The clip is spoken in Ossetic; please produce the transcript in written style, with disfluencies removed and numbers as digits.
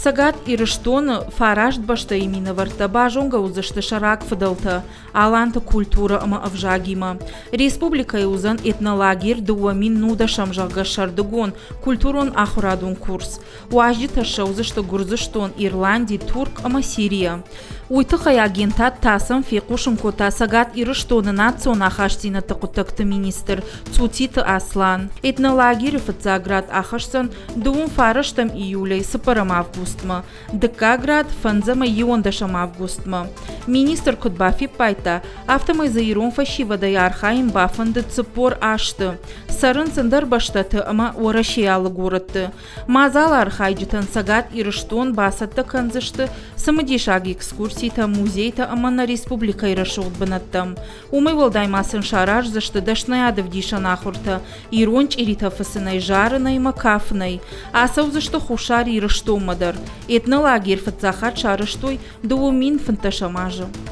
Цӕгат Ирыстоны фараст бӕстӕйы минӕвӕрттӕ базонгӕ уыдзысты сӕ рагфыдӕлтӕ, аланты культурӕ ӕмӕ ӕвзагимӕ. Республикӕйы уыдзӕн этнолагерь 2010, зӕгъгӕ, сӕрдыгон культурон-ахуырадон курс. Уазджытӕ ссӕудзысты Гуырдзыстон, Ирланди, Турк ӕмӕ Сирийӕ. Уый тыххӕй агентад ТАСС-ӕн фехъусын кодта Цӕгат Ирыстоны национ ахастдзинӕдты хъуыддӕгты министр Цуциты Аслан. Этнолагеры фыццаг рад ахӕсдзӕн дыууын фарӕстӕм июлӕй цыппӕрӕм августмӕ, дыккаг рад фӕндзӕм иуӕндӕсӕм августмӕ. Министр куыд бафиппайдта, афтӕмӕй дзы ирон фӕсивӕдӕй архайын бафӕндыд 40 азты. Цӕрынц ӕндӕр бӕстӕты ӕмӕ Уӕрӕсейы алы горӕтты. Мадзалы архайджытӕн Цӕгат Ирыстон бацӕттӕ кӕндзысты цымыдисаг экскурситӕ, музейтӕ ӕмӕ нӕ республикӕйы рӕсугъд бынӕттӕм. Уымӕй уӕлдай ма сын сараздзысты дӕсныйадӕвдисӕн ахуыртӕ ирон чъиритӕ фыцынӕй, зарынӕй ӕмӕ кафынӕй. Ацӕудзысты Хуссар Ирыстонмӕ дӕр. Этнолагерь фыццаг хатт сарӕзтой 2015 азы.